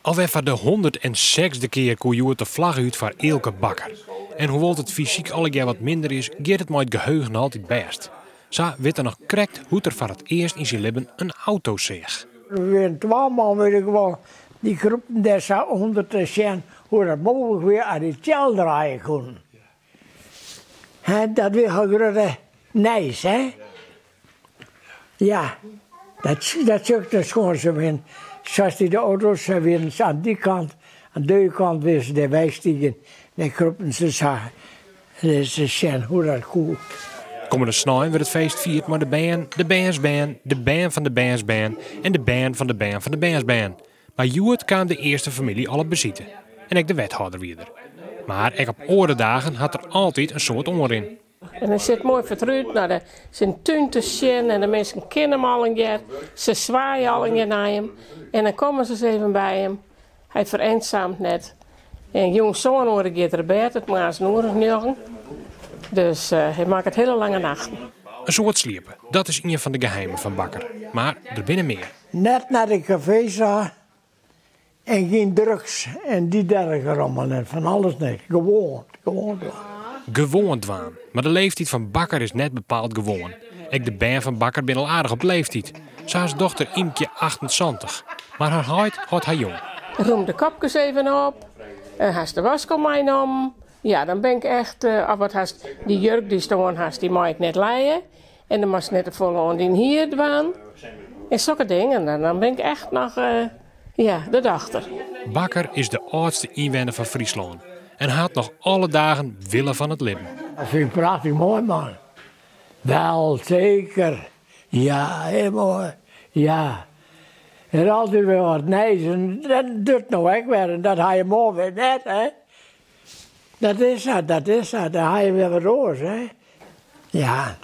Alwer foar de 106e kear koe hjoed de flagge út foar Eelke Bakker. En hoewol't it fysyk allegear wat minder is, giet it mei it geheugen altyd bêst. Sa wit er noch krekt hoe't er foar it earst yn syn libben in auto seach. Der wienen twa man, wit ik wol, dy krûpten dêr sa ûnder te sjen hoe dat mooglik wie as dy tsjel draaie koenen. Hè, dat wie al grutte nijs, hè? Ja, dat, dat sjocht schoon zo in. Zoals die de auto's wienen aan die kant, aan de kant wienen ze dêr weistigen. Dan krûpten se sa te sjen hoe dat koe. Kommende snein wurdt it feest fierd mei de bern, de bernsbern, de bern fan de bernsbern en de bern fan de bern fan de bernsbern. Mar hjoed kaam de earste famylje al op besite. En ek de wethâlder wie der. Mar ek op oare dagen hat er altyd in soad oanrin. En hy sit moai fertrút nei de, syn tún te sjen en de minsken kenne him allegear. Se swaaie allegear nei him. En dan komme se ris even by him. Hy ferensamet net. En jûn sân oere giet er op bêd, it moarns in oere of njoggen. Dus uh, hy makket hiele lange nachten. In soad sliepe, dat is ien fan de geheimen fan Bakker. Mar der binne mear. Net nei de kafees ta en gjin drugs en dy derlike rommel en fan alles net. Gewoan, gewoan dwaan. Gewoan dwaan. Mar de leeftiid fan Bakker is net bepaald gewoan. Ek de bern fan Bakker binne al aardich op leeftiid. Sa is dochter Ymkje 78. Mar har heit hâldt har jong. Rûm de kopkes even op. En hast de wask al meinommen? Ja, dan bin ik echt. Of wat hast, dy jurk dy'tst oan hast, dy mei ik net lije. En dan moatst net te folle oan dyn hier dwaan. En sokke dingen. Dan bin ik echt noch ja, de dochter. Bakker is de âldste ynwenner fan Fryslân en hat noch alle dagen wille fan it libben. Dat fyn ik prachtich moai, man. Wel, seker. Ja, hiel moai. Ja. En altyd wer wat nijs en dat docht no ek wer en dat ha je moarn wer net, hè. Dat is sa, dat is sa. Dan ha je wer wat oars, hè. Ja.